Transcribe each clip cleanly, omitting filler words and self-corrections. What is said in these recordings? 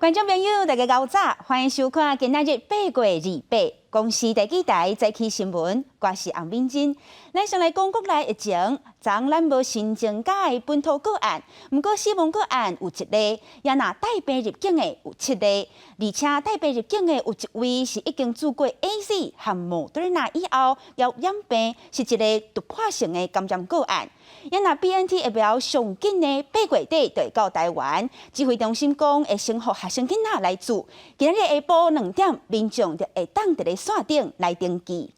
觀眾朋友，大家𠢕早，歡迎收看今仔日8月28公視第幾台早起新聞，我是洪敏珍。咱先來講國內疫情，昨昏咱無新增加的本土個案，毋過死亡個案有一例，也若帶病入境的有七例，而且帶病入境的有一位是已經注過 AZ 和莫德納以後猶染病，是一个突破性的感染個案。也若 BNT 疫苗上緊的8月底就會到台灣，指揮中心講會先予學生囡仔來注。今仔日下晡2點，民眾就會當佇咧線頂來登記。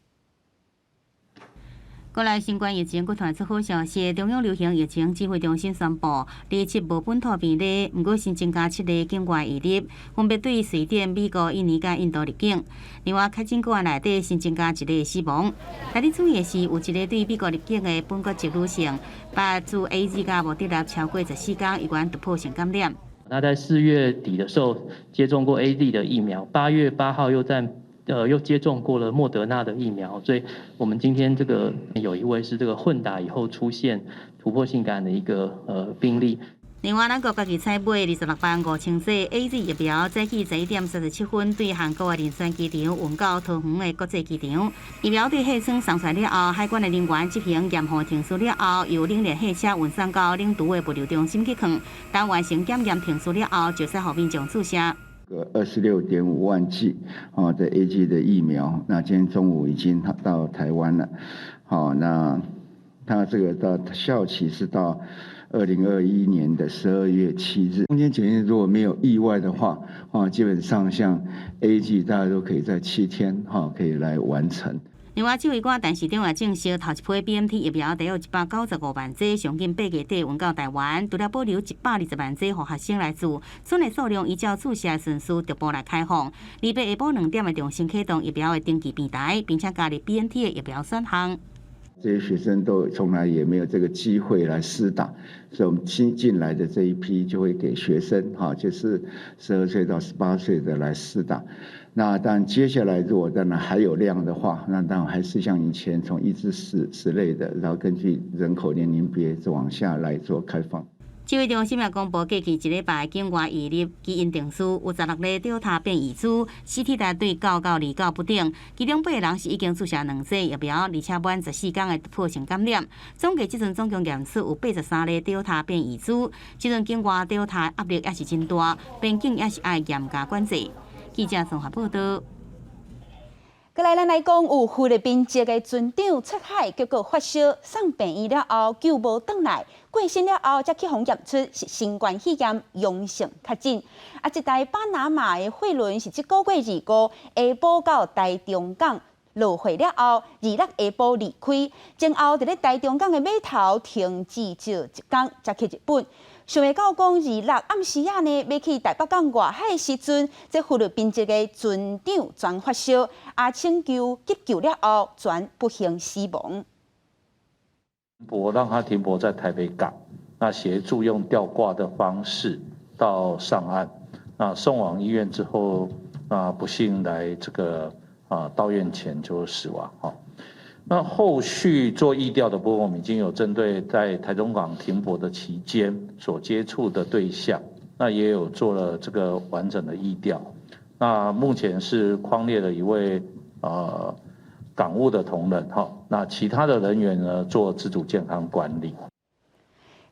國內新冠疫情閣傳出好消息，中央流行疫情指揮中心宣布，27無本土病例，毋過新增加七例境外移入，分別對瑞典、美國、印尼佮印度入境。另外，確診個案內底新增加一例死亡。值得注意的是，有一个對美國入境的本國籍女性，捌注 AZ 佮莫德納超過14工，猶原突破性感染。那在4月底的時候接種過 AZ 的疫苗，8月8號又接種過了莫德納的疫苗，所以我們今天這個有一位是這個混打以後出現突破性感染的一個病例。另外，咱國家己採買26萬5千劑 AZ 疫苗，早起11點37分對韓國的仁川機場運到桃園的國際機場。疫苗對貨倉送出來了後，海關的人員執行驗貨程序了後，由冷鏈貨車運送到冷櫥的物流中心去囥。等完成檢驗程序了後，就使予民眾注射。個26.5萬劑哦的 AZ 的疫苗，那今天中午已經到台灣了。好，那它這個到效期是到2021年的12月7日。中間檢驗如果沒有意外的話，啊，基本上像 AZ 大家都可以在7天哈可以來完成。另外，指揮官陳時中也證實，頭一批 BNT 疫苗大約195萬劑，上緊8月底運到台灣，除了保留120萬劑予學生來注，剩的數量依照注射順序逐步來開放。28下晡2點會重新啟動疫苗的登記平台，並且加入 BNT 的疫苗選項。這些學生都從來也沒有這個機會來施打，所以我們新進來的這一批就會給學生，哈，就是12歲到18歲的來施打。那當然接下來如果當然還有量的話，那當然還是像以前從1至10類的，然後根據人口年齡別往下來做開放。指揮中心也公布，過去一禮拜境外移入基因定序有16例德爾塔變異株，CT 值對9到29不等。其中八个人是已經注射兩劑疫苗，而且滿14工的突破性感染。總計這陣總共驗出有83例德爾塔變異株，這陣境外德爾塔壓力也是真大，邊境也是愛嚴加管制。記者綜合報道。過來，咱來講，有菲律賓籍的船長出海，結果發燒送病院了後救無轉來，過身了後才去予驗出是新冠肺炎陽性確診。啊，這台巴拿馬的貨輪是這個月25下晡到台中港落貨了後，26下晡離開，前後佇咧台中港的碼頭停至少一工，才去日本。想袂到講26暗時仔呢，欲去台北港外海的時陣，這菲律賓籍的船長轉發燒，啊，搶救急救了後，轉不幸死亡。我讓他停泊在台北港，那協助用吊掛的方式到上岸，那送往醫院之後，啊，不幸來這個啊到院前就死亡。哈，那後續做疫調的部分，我們已經有針對在台中港停泊的期間所接觸的對象，那也有做了這個完整的疫調。那目前是匡列了一位港務的同仁哈，那其他的人員呢做自主健康管理。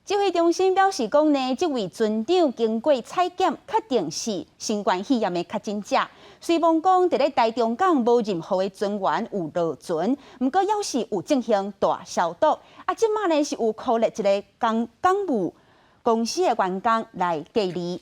指揮中心表示講呢，這位船長經過採檢，確定是新冠肺炎的確診者。雖罔講佇咧台中港無任何的船員有落船，毋過猶是有進行大消毒。啊，這馬呢是有 call 一个港務公司的員工來隔離。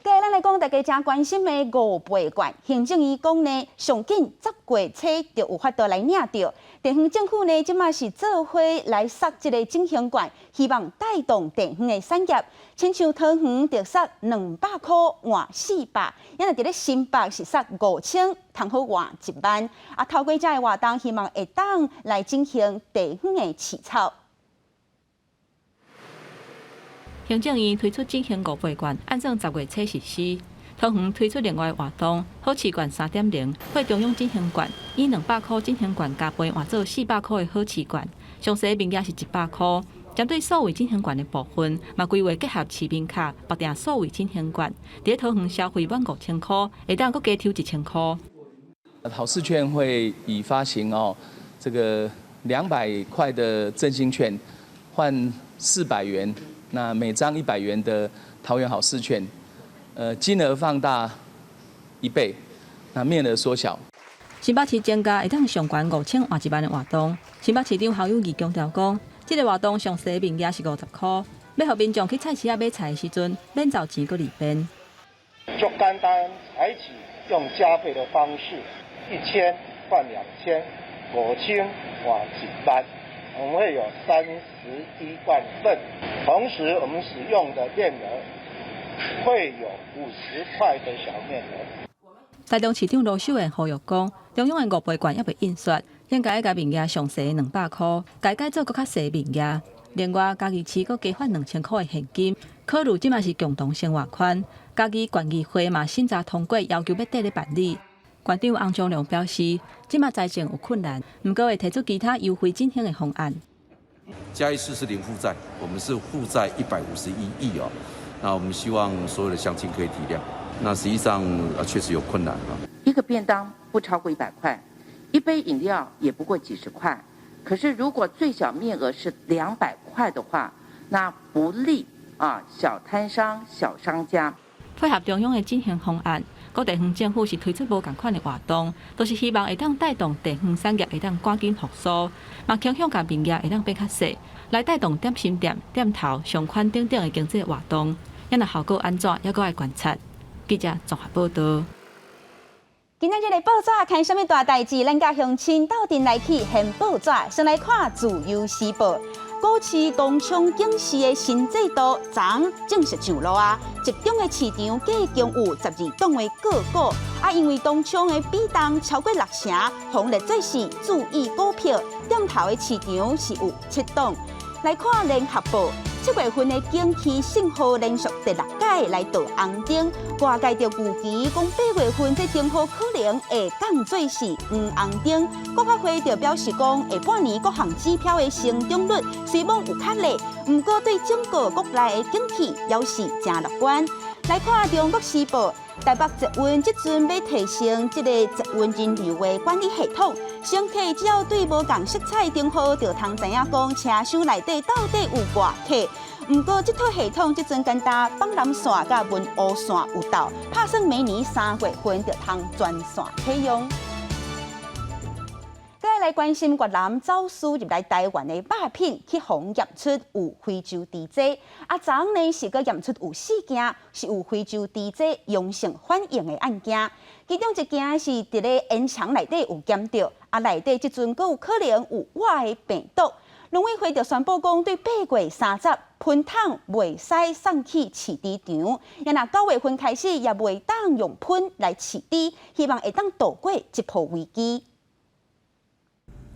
繼咱來講，大家誠關心的五倍券，行政院講呢，上緊10月初就有法度來領著。地方政府呢，這馬是做伙來捒這个振興券，希望帶動地方的產業。親像桃園就捒200箍換400，也若佇咧新北是捒5000，通好換1萬。啊，透過這个活動，希望會當來振興地方的市場。行政院推出振興五倍券，按算10月初實施。桃園推出另外活動，好市券3.0，配中央振興券，以200箍振興券加倍換做400箍的好市券，詳細面額是100箍。針對數位振興券的部分，嘛規劃結合市民卡，綁定數位振興券，佇桃園消費滿5000箍，會當閣加抽1000箍。好市券會以發行哦，這個200塊的振興券換400元，那每張100元的桃園好市券，金額放大一倍，那面額縮小。新北市增加會當上懸5000換1萬的活動，新北市長侯友宜強調講，這个活動上細面額是50箍，欲予民眾去菜市仔買菜的時陣，免找錢閣離便。就簡單採取用加倍的方式，1000換2000，5000換1萬，我們會有31萬份。同時，我們使用的面額會有50塊的小面額。台中市長盧秀燕呼籲講，中央的五倍券猶未印刷，應該共面額上細200箍，改改做閣較細面額。另外，嘉義市閣加發2000箍的現金，考慮這馬是共同生活圈。嘉義縣議會嘛審查通過，要求欲綴咧辦理。縣長翁章良表示，這馬財政有困難，毋過會提出其他優惠振興的方案。嘉義市是零負債，我們是負債151億哦。那我們希望所有的鄉親可以體諒。那實際上啊，確實有困難啊。一個便當不超過100塊，一杯飲料也不過幾十塊。可是如果最小面額是200塊的話，那不利啊小攤商、小商家。配合中央的振興方案，各地方政府是推出無仝款的活動，都是希望會當帶動地方產業會當趕緊復甦，嘛傾向共面額會當變較細，來帶動點心店、店頭、商圈等等的經濟活動。啊若效果按怎，猶閣愛觀察。記者綜合報道。今仔日的報紙看啥物大代誌？咱佮鄉親鬥陣來去掀報紙，先來看《自由時報》。股市東涌警示的新制度，昨正式上路啊！集中的飼場計共有12檔的個股，啊，因為東涌的比重超過六成，予列做是注意股票。店頭的飼場是有七檔。來看聯合報，7月份的景氣信號連續第六擺來到紅燈，外界就預期講8月份這燈號可能會降做是黃紅燈。國發會就表示講，下半年各項指標的成長率雖罔有較力，毋過對整個國內的景氣猶是誠樂觀。來看中國時報，台北捷運這陣欲提升這個捷運人流的管理系統，乘客只要對無仝色彩燈號，就通知影講車廂內底到底有偌客。毋過這套系統這陣干焦北南線佮文湖線有鬥，拍算明年3月份就通全線啟用。再來關心越南走私入來台灣的肉品，去予驗出有非洲豬災。啊，昨昏呢是閣驗出有四件是有非洲豬災陽性反應的案件，其中一件是佇咧煙腸內底有檢著，啊內底這陣閣有可能有活的病毒。農委會就宣布講，對8月30噴桶袂使送去飼豬場，啊若9月份開始也袂當用噴來飼豬，希望會當渡過這波危機。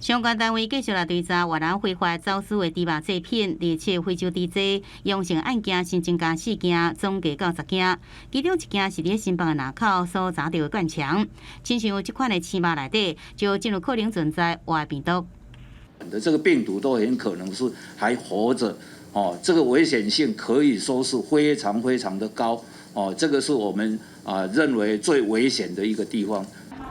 相關單位繼續來追查越南非法走私的豬肉製品，而且非洲豬災陽性案件新增加四件，總計到10件。其中一件是佇新北的林口所查著的灌腸，親像這款的飼肉內底就真有可能存在活病毒。的這個病毒都很可能是還活著，哦，這個危險性可以說是非常非常的高，哦，這個是我們啊認為最危險的一個地方。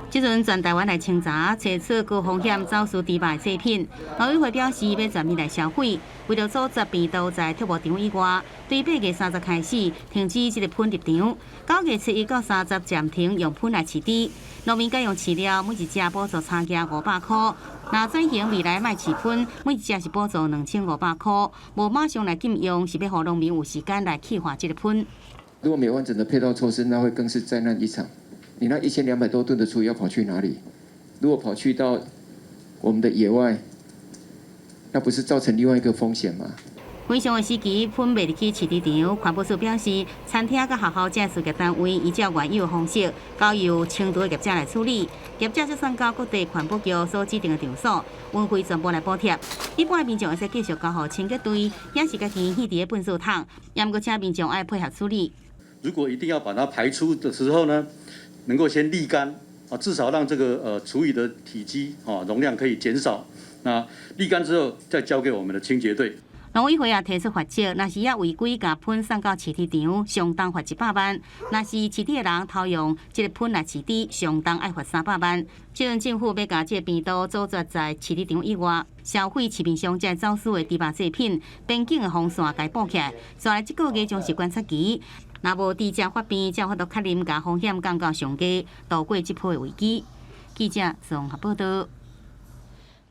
這陣全台灣來清查，查出高風險走私豬肉的製品。農委會表示欲全面來銷毀，為著阻截病毒在畜牧場以外，對8月30開始停止這個噴入場。9月初一到30暫停用噴來飼豬，農民改用飼料，每一隻補助差價500箍。若轉型未來莫飼噴，每一隻是補助2500箍。無馬上來禁用，是欲予農民有時間來去化這个噴。如果沒有完整的配套措施，那會更是災難一場。你那1200多噸的廚餘要跑去哪裡？如果跑去到我們的野外，那不是造成另外一個風險嗎？非常的時期，噴袂入去飼豬場。環保署表示，餐廳佮學校這事業單位依照原有方式，交由清除的業者來處理。業者則送到各地環保局所指定的場所，運費全部來補貼。一般的民眾會使繼續交予清潔隊，也是家己棄佇咧糞掃桶。也毋過請民眾愛配合處理。如果一定要把它排出的時候呢，能夠先瀝乾啊，至少讓這個廚餘的體積啊容量可以減少。那瀝乾之後，再交給我們的清潔隊。農委會也提出罰則，若是猶違規共噴送到飼豬場，相當罰100萬；若是飼豬的人偷用這个噴來飼豬，相當愛罰300萬。這陣政府欲共這个病毒阻絕在飼豬場以外，銷毀市面上這走私的豬肉製品，邊境的防線共補起來。紲來這個月將是觀察期，若無佇遮發病，才有法度確認共風險降到上低，度過這波的危機。記者綜合報道。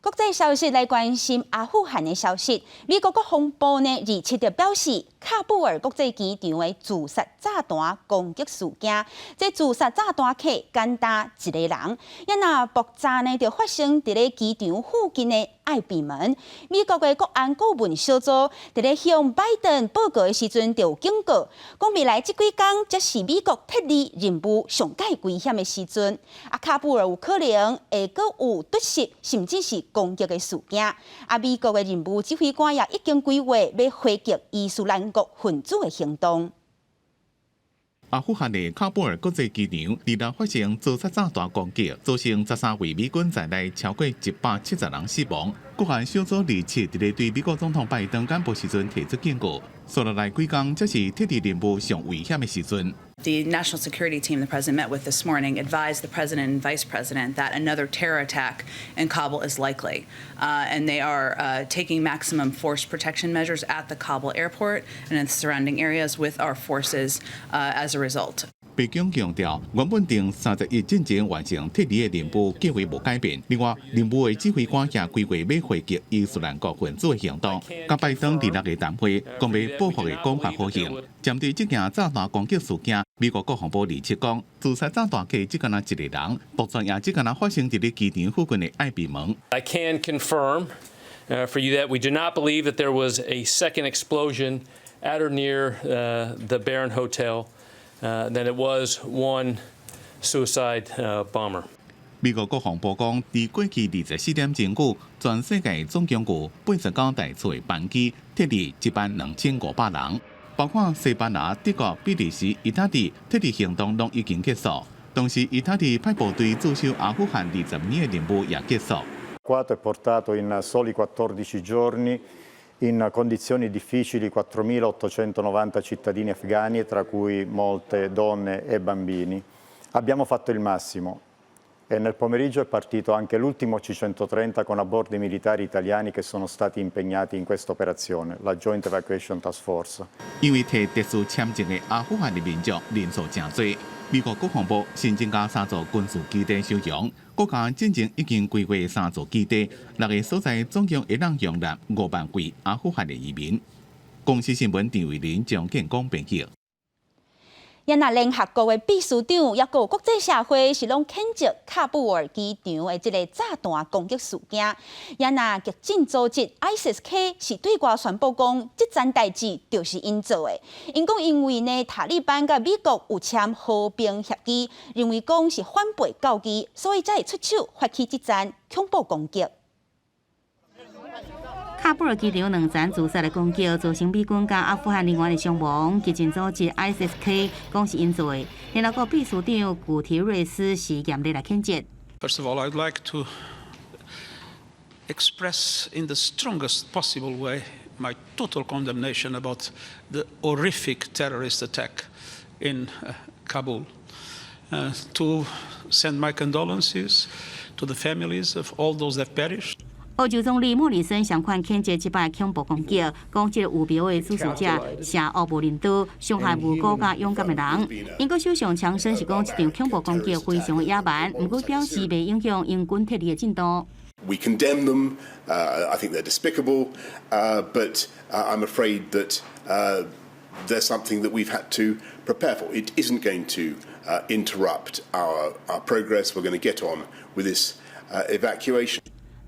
國際消息來關心阿富汗的消息。美國國防部呢，27日表示，喀布爾國際機場的自殺炸彈攻擊事件，這自殺炸彈客干焦一個人，啊若爆炸呢就發生佇咧機場附近的愛彼門。美國的國安顧問小組佇咧向拜登報告的時陣，就警告，講未來這幾工才是美國撤離任務上蓋危險的時陣。啊，喀布爾有可能會閣有突襲，甚至是攻擊的事件。啊，美國的任務指揮官也已經規劃欲回擊伊斯蘭國分子的行動。阿富汗的喀布爾國際機場二日發生自殺炸彈攻擊，造成13位美軍在內超過170人死亡。國安小組27佇咧對美國總統拜登簡報時陣提出警告，紲落來幾工才是撤離任務上危險的時陣。 The national security team the president met with this morning advised the president and vice president that another terror attack in Kabul is likely, and they are taking maximum force protection measures at the Kabul airport and in the surrounding areas with our forces as a result. 白宮強調，原本定31進前完成撤離的任務計劃無改變。另外，任務的指揮官也規劃欲回擊伊斯蘭國分子的行動。佮拜登26的談話，講欲報復的講法可行。針對這件炸彈攻擊事件，美國國防部27講，自殺炸彈客只干焦一個人，爆炸也只干焦發生佇咧機場附近的愛彼門。 I can confirm for you that we do not believe that there was a second explosion at or near the Baron Hotel, that it was one suicide bomber. 美國國防部講，佇過去24點鐘久，全世界總共有89台次的班機撤離1萬2500人，包括西班牙、德國、比利時、意大利，撤離行動攏已經結束。同時，意大利派部隊駐守阿富汗20年的任務也結束。 e portato in soli 14 giorni in condizioni difficili 4.890 cittadini afghani, tra cui molte donne e bambini. Abbiamo fatto il massimo e nel pomeriggio è partito anche l'ultimo C-130 con a bordo i militari italiani che sono stati impegnati in questa operazione, la Joint Evacuation Task Force. 因為提特殊簽證的阿富汗的民眾人數誠濟，美國國防部新增加三座軍事基地收容，國家進前已經規劃三座基地，六个所在總共會當容納5萬位阿富汗的移民。公視新聞陳慧琳、張建光編輯。啊若聯合國的秘書長，抑閣國際社會是攏譴責喀布爾機場的這个炸彈攻擊事件。啊若激進組織 ISIS-K 是對外宣布講，這樁代誌就是𪜶做的。𪜶講因為呢，塔利班佮美國有簽和平協議，認為講是反背教義，所以才會出手發起這樁恐怖攻擊。喀布爾機場兩層自殺的攻擊，造成美軍佮阿富汗人員的傷亡。激進組織 ISIS-K 講是𪜶做的。聯合國秘書長古提瑞斯是嚴厲來譴責。 First of all, I'd like to express in the strongest possible way my total condemnation about the horrific terrorist attack in Kabul. To send my condolences to the families of all those that perished. 澳洲總理莫里森相款譴責這擺恐怖攻擊，講這个預謀的主使者邪惡無人道，傷害無辜佮勇敢的人。英國首相強生是講這場恐怖攻擊非常的野蠻，毋過表示袂影響英軍撤離的進度。 We condemn them. I think they're despicable, but I'm afraid that there's something that we've had to prepare for. It isn't going to interrupt our progress. We're going to get on with this evacuation.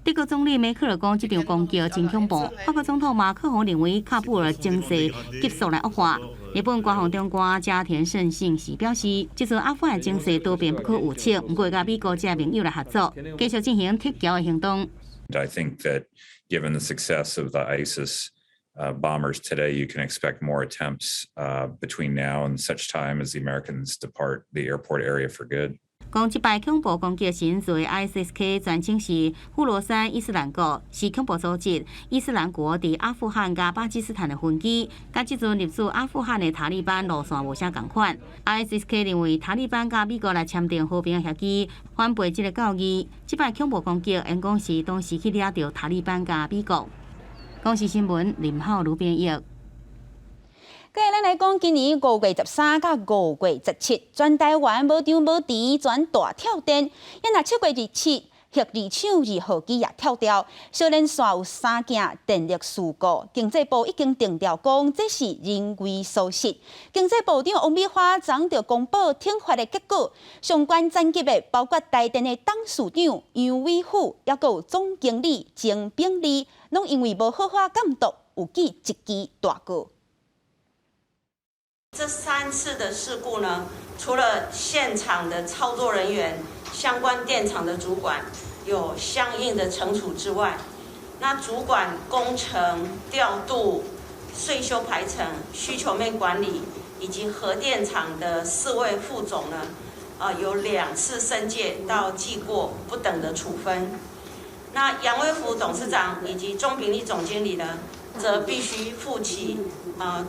德國總理梅克爾講，這場攻擊真恐怖。法國總統馬克宏認為，喀布爾情勢急速來惡化。日本官房長官加田勝信是表示，這次阿富汗情勢多變不可預測，毋過會佮美國這盟友來合作，繼續進行撤僑的行動。 I think that given the success of the ISIS bombers today, you can expect more attempts between now and such time as the Americans depart the airport area for good. 講這擺恐怖攻擊時陣，ISIS-K 全稱是呼羅珊伊斯蘭國，是恐怖組織伊斯蘭國佇阿富汗佮巴基斯坦的分支，佮這陣入主阿富汗的塔利班路線無啥仝款。ISIS-K 認為塔利班佮美國來簽訂和平協議，反背這个教義。這擺恐怖攻擊，應講是當時去掠著塔利班佮美國。公視新聞林浩如編譯。繼咱來講，今年5月13佮5月17，全台灣無張無遲，全大跳電。若7月27，核二廠二號機也跳掉，小連續有三件電力事故。經濟部已經定調講，這是人為疏失。經濟部長王美花昨就公布懲罰的結果，相關層級的包括台電的董事長楊偉虎，抑閣有總經理曾炳利，攏因為無好好監督，有記一支大過。這三次的事故呢，除了現場的操作人員、相關電廠的主管有相應的懲處之外，那主管工程調度、歲修排程、需求面管理以及核電廠的四位副總呢，有兩次申誡到記過不等的處分。那楊威福董事長以及鍾炳立總經理呢，則必須負起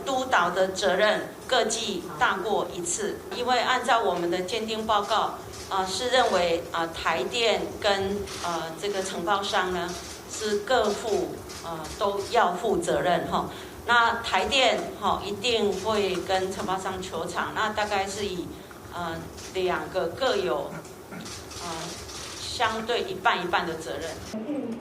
督導的責任，各記大過一次。因為按照我們的鑑定報告，是認為台電跟這個承包商呢是各負都要負責任哈。那台電哈一定會跟承包商求償，那大概是以兩個各有相對一半一半的責任。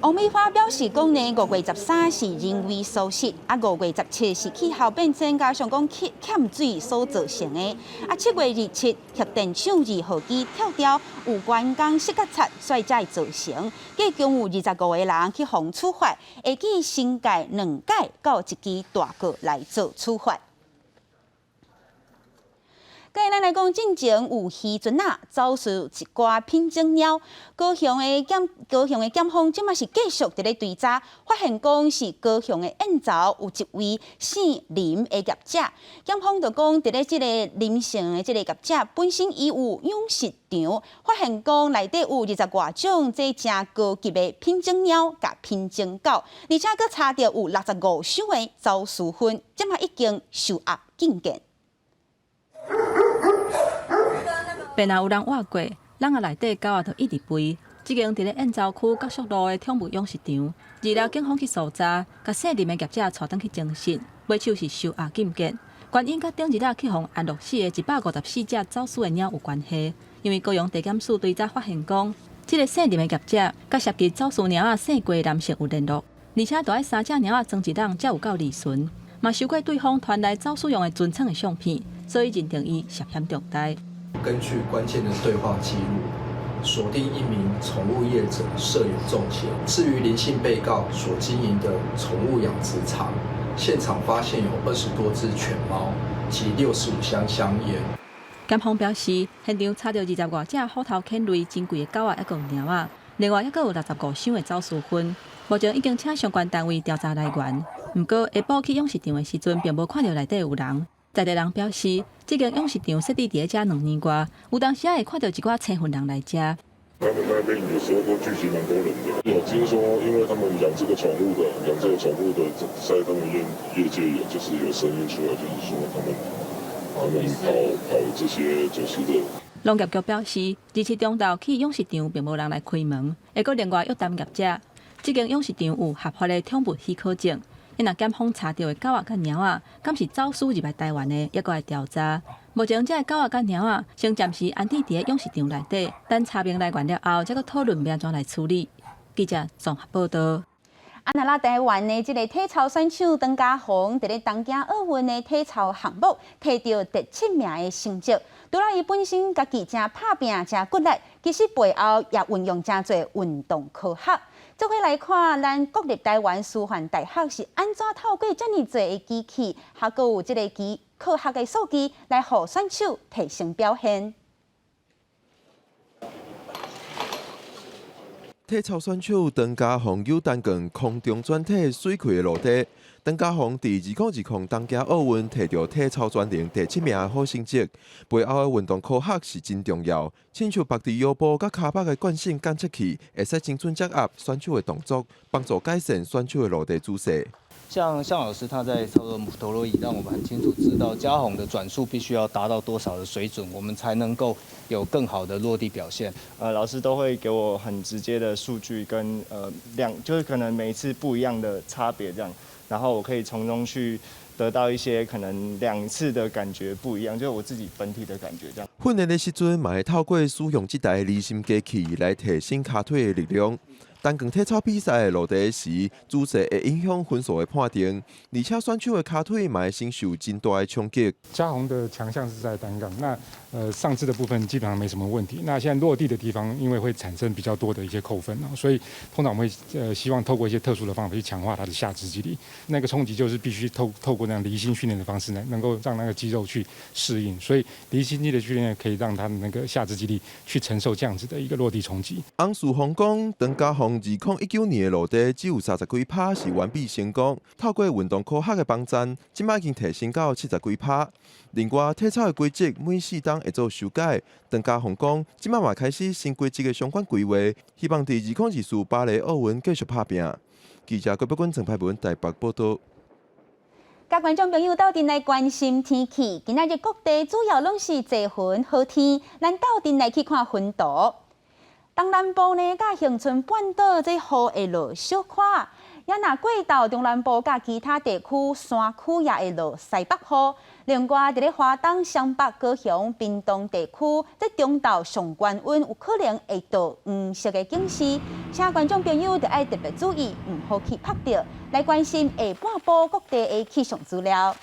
王美花表示，講呢，5月13是人為疏失，5月17是氣候變遷加上講欠欠水所造成的。7月27核電廠二號機跳掉，有員工失覺察，所以才會造成。計共有25個人去予處罰，會記申誡兩改閣一支大過來做處罰。繼咱來講，進前有漁船仔走私一寡品種貓，高雄的檢方這馬是繼續佇咧追查，發現講是高雄的燕巢有一位姓林的業者，檢方就講佇咧這个林姓的這个業者本身伊有養殖場，發現講內底有20外種這誠高級的品種貓佮品種狗，而且閣查著有65箱的走私糞，這馬已經收押禁見。便若有人活過，籠仔內底狗仔就一直吠。這間佇咧燕巢區國宿路的寵物養殖場，二六警方去搜查，共姓林的業者帶轉去偵訊，尾手是收押禁見。原因佮頂日仔去予安樂死的154隻走私的貓有關係，因為高雄地檢署追查發現講，這个姓林的業者佮涉及走私貓仔姓郭的男性有聯絡，而且著愛三隻貓仔裝一籠才有夠利潤，嘛收過對方傳來走私用的船廠的相片，所以認定伊涉嫌重大。根據關鍵的對話記錄，鎖定一名寵物業者涉有重嫌。至於林姓被告所經營的寵物養殖場，現場發現有20多隻犬貓及65箱香菸。檢方表示，現場查著20外隻虎頭犬類珍貴的狗仔，抑閣有貓仔，另外抑閣有65箱的走私糞。目前已經請相關單位調查來源。毋過下晡去養殖場的時陣，並無看著內底有人。在地人表示，這間養殖場設置佇咧遮兩年外，有當時仔會看著一寡青雲人來遮。他們那邊有時候都聚集蠻多人的。有聽說，因為他們養這個寵物的，養這個寵物的，在他們業界有就是有聲音出來，就是說他們跑跑這些走私的。農業局表示，27中晝去養殖場並無人來開門，會閣另外約談業者。這間養殖場有合法的寵物許可證。伊若檢方查著的狗仔佮貓仔，敢是走私入來台灣的，抑閣愛調查。目前這个狗仔佮貓仔先暫時安置佇咧養殖場內底，等查明來源了後，才閣討論欲按怎來處理。記者綜合報道。啊，若台灣的這个體操選手張家宏，佇咧東京奧運的體操項目提著第七名的成績。除了伊本身家己誠拍拚、誠骨力，其實背後也運用誠濟運動科學。做伙來看，咱國立臺灣師範大學是按怎透過遮爾濟的機器，還閣有這个機科學的數據，來予選手提升表現。體操選手陳嘉弘有單槓空中轉體水氣的落地。陳嘉弘佇2020東京奧運摕著體操全能第七名的好成績，背後的運動科學是真重要。親像縛佇腰部佮跤腹的慣性感測器，會使精準掌握選手的動作，幫助改善選手的落地姿勢。像向老師他在操作陀螺儀，讓我們很清楚知道嘉弘的轉速必須要達到多少的水準，我們才能夠有更好的落地表現。老師都會給我很直接的數據跟量，就是可能每一次不一樣的差別這樣，然後我可以從中去得到一些可能兩次的感覺不一樣，就是我自己本體的感覺這樣。訓練的時陣，嘛會透過使用這台離心機器來提升跤腿的力量。單槓體操比賽落地時，姿勢會影響分數的判定，而且選手的跤腿嘛會承受真大的衝擊。嘉弘的強項是在單槓，那上肢的部分基本上沒什麼問題。那現在落地的地方，因為會產生比較多的一些扣分，所以通常我們會希望透過一些特殊的方法去強化他的下肢肌力。那個衝擊就是必須透過那樣離心訓練的方式呢，能夠讓那個肌肉去適應。所以離心肌的訓練可以讓他的那個下肢肌力去承受這樣子的一個落地衝擊。翁樹峰講，陳嘉弘2019年的落地只有30幾趴是完美成功，透過運動科學的幫助，這擺已經提升到70幾趴。另外，體操的規則每4冬會做修改。陳嘉弘講，這擺嘛開始新規則的相關規劃，希望佇2024巴黎奧運繼續拍拚。記者郭伯君、陳派文台北報道。佮觀眾朋友鬥陣來關心天氣，今仔日各地主要攏是濟雲好天，咱鬥陣來去看雲圖。東南部呢，佮恆春半島這雨會落小可，也若過到中南部佮其他地區山區也會落西北雨。另外，佇咧花東、雙北、高雄、屏東地區，這中晝上懸溫有可能會到黃色的警示，請觀眾朋友著愛特別注意，毋好去曝著。來關心下半晡各地的氣象資料。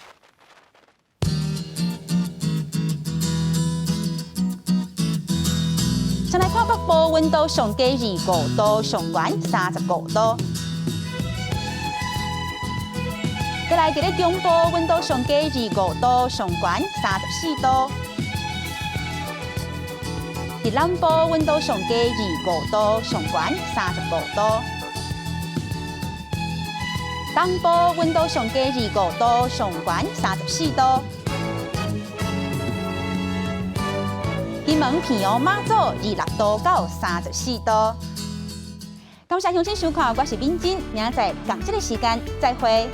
先來看北部溫度上低25度，上懸35度。再來佇咧中部溫度上低25度，上懸34度。佇南部溫度上低25度，上懸35度。東部溫度上低25度，上懸34度。金門、屏陽、馬祖26度到34度。感謝鄉親收看，我是敏珍，明仔載仝這个時間再會。